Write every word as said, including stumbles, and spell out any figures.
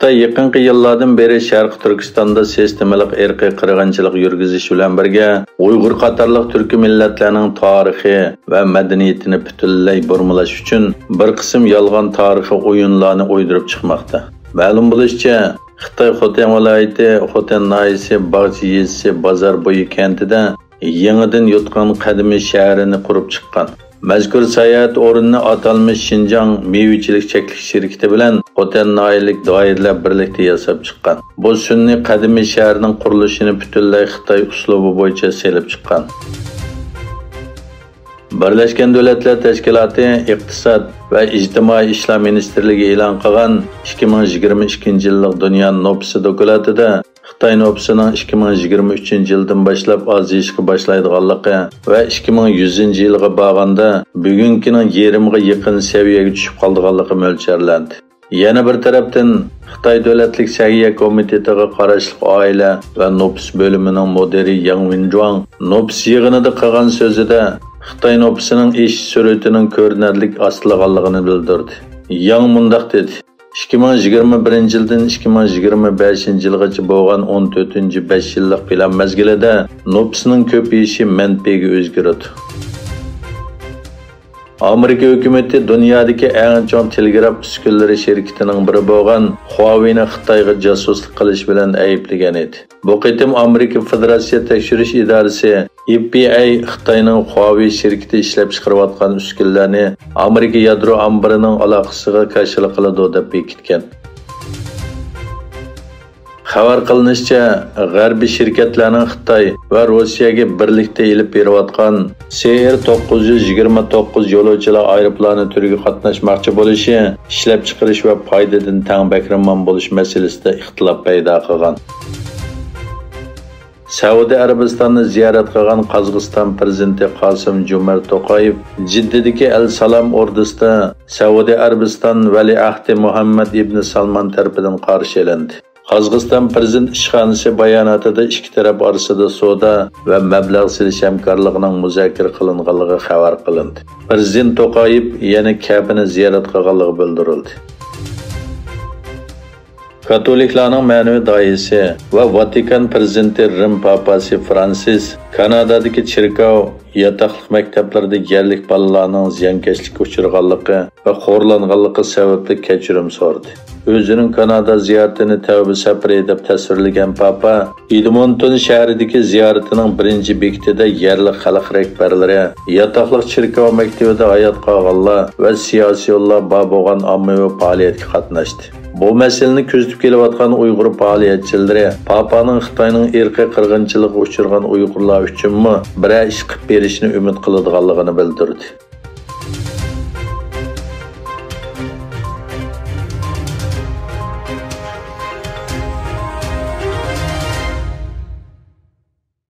خىتاي يېقىنقى يىللاردىن بېرى شەرقىي تۈركىستاندا سىستېمىلىق ئىرقىي قىرغىنچىلىق يۈرگۈزۈش بىلەن بىرگە، ئۇيغۇر قاتارلىق تۈركىي مىللەتلەرنىڭ تارىخى ۋە مەدەنىيىتىنى پۈتۈنلەي بۇرمىلاش ئۈچۈن بىر قىسىم يالغان تارىخىي ئويۇنلارنى ئويدۇرۇپ چىقماقتا. مەلۇم بولۇشىچە، خىتاي خوتەن ۋىلايىتى خوتەن ناھىيەسى باغچە يېزىسى بازار بويى كەنتىدە يېڭىدىن يوتقان قەدىمىي شەھىرىنى قۇرۇپ چىققان. مەزكۇر ساياھەت ئورنىنى ئاتالمىش شىنجاڭ مېۋىچىلىك چەكلىك شىركىتى بىلەن خوتەن ناھىيەلىك دائىرىلەر بىرلىكتە ياساپ چىققان. بۇ سۈنئىي قەدىمىي شەھەرنىڭ قۇرۇلۇشىنى پۈتۈنلەي خىتاي ئۇسلۇبى بويىچە سېلىپ چىققان. بىرلەشكەن دۆلەتلەر تەشكىلاتى ئىقتىساد ۋە ئىجتىمائىي ئىشلار مىنىستىرلىكى ئېلان قىلغان ئىككى مىڭ يىگىرمە ئىككىنچى يىللىق دۇنيا نوپۇسى دوكلاتىدا خىتاي نوپۇسىنىڭ ئىككى مىڭ يىگىرمە ئۈچىنچى يىلدىن باشلاپ ئازىيىشقا باشلايدىغانلىقى ۋە ئىككى مىڭ يۈزىنچى يىلغا بارغاندا بۈگۈنكىنىڭ يېرىمىغا يېقىن سەۋىيەگە چۈشۈپ قالىدىغانلىقى مۆلچەرلەندى. يەنە بىر تەرەپتىن، خىتاي دۆلەتلىك سەھىيە كومىتېتىغا قاراشلىق ئائىلە ۋە نوپۇس بۆلۈمىنىڭ مۇدىرى ياڭ ۋېنجۇاڭ نوپۇس يىغىنىدا قىلغان سۆزىدە، خىتاي نوپۇسىنىڭ ئېشىش سۈرئىتىنىڭ كۆرۈنەرلىك ئاستىلىغانلىقىنى بىلدۈردى. ياڭ مۇنداق دېدى: «ئىككى مىڭ يىگىرمە بىرىنچى يىلدىن ئىككى مىڭ يىگىرمە بەشىنچى يىلغىچە بولغان ئون تۆتىنچى بەش يىللىق پىلان مەزگىلىدە نوپۇسنىڭ كۆپىيىشى مەنپىگە ئۆزگىرىدۇ.» ئامېرىكا ھۆكۈمىتى دۇنيادىكى ئەڭ چوڭ تېلېگراف ئۈسكۈنىلىرى شىركىتىنىڭ بىرى بولغان خۇاۋېينى خىتايغا جاسۇسلۇق قىلىش بىلەن ئەيىبلىگەن ئىدى. بۇ قېتىم ئامېرىكا فېدېراتسىيە تەكشۈرۈش ئىدارىسى، ئېف بى ئاي، خىتاينىڭ خۇاۋېي شىركىتى ئىشلەپچىقىرىۋاتقان ئۈسكۈنىلەرنى ئامېرىكا يادرو ئامبىرىنىڭ ئالاقىسىغا كاشىلا قىلىدۇ، دەپ بېكىتكەن. خەۋەر قىلىنىشىچە، غەربىي شىركەتلەرنىڭ خىتاي ۋە روسىيەگە بىرلىكتە ئېلىپ بېرىۋاتقان سى ئېر توققۇز يۈز يىگىرمە توققۇز يولۇچىلار ئايروپىلانى تۈرىگە قاتناشماقچى بولۇشى ئىشلەپچىقىرىش ۋە پايدىدىن تەڭ بەھرىمەن بولۇش مەسىلىسىدە ئىختىلاپ پەيدا قىلغان. سەئۇدى ئەرەبىستاننى زىيارەت قىلغان قازاقىستان پىرېزىدېنتى قاسىم جومارت توقايېۋ جىددىدىكى ئەل سالام ئوردىسىدا سەئۇدى ئەرەبىستان ۋەلىئەھدى مۇھەممەد ئىبنى سالمان تەرىپىدىن قارشى ئېلىندى. قازاقىستان پىرېزىدېنت ئىشخانىسى باياناتىدا ئىككى تەرەپ ئارىسىدا سودا ۋە مەبلەغ سېلىش ھەمكارلىقىنىڭ مۇزاكىرە قىلىنغانلىقى خەۋەر قىلىندى. پىرېزىدېنت توقايېۋ يەنە كەبىنى زىيارەت قىلغانلىقى بىلدۈرۈلدى. كاتولىكلارنىڭ مەنىۋى داھىيسى ۋە ۋاتىكان پىرېزىدېنتى رىم پاپاسى فرانسىس كانادادىكى چېركاۋ، ياتاقلىق مەكتەپلەردە يەرلىك بالىلارنىڭ زىيانكەشلىككە ئۇچرىغانلىقى ۋە خورلانغانلىقى سەۋەبلىك كەچۈرۈم سورىدى. ئۆزىنىڭ كانادا زىيارىتىنى تەۋبە سەپىرى دەپ تەسۋىرلىگەن پاپا ئېدمونتون شەھىرىدىكى زىيارىتىنىڭ بىرىنچى بېكىتىدە يەرلىك خەلق رەھبەرلىرى، ياتاقلىق چېركاۋ مەكتىۋىدە ھايات قالغانلار ۋە سىياسىيونلار بار بولغان ئاممىۋى پائالىيەتكە قاتناشتى. بۇ مەسىلىنى كۆزىتىپ كېلىۋاتقان ئۇيغۇر پائالىيەتچىلىرى پاپانىڭ خىتاينىڭ ئىرقىي قىرغىنچىلىقىغا ئۇچرىغان ئۇيغۇرلار ئۈچۈنمۇ بىرەر ئىش قىلىپ بېرىشىنى ئۈمىد قىلىدىغانلىقىنى بىلدۈردى.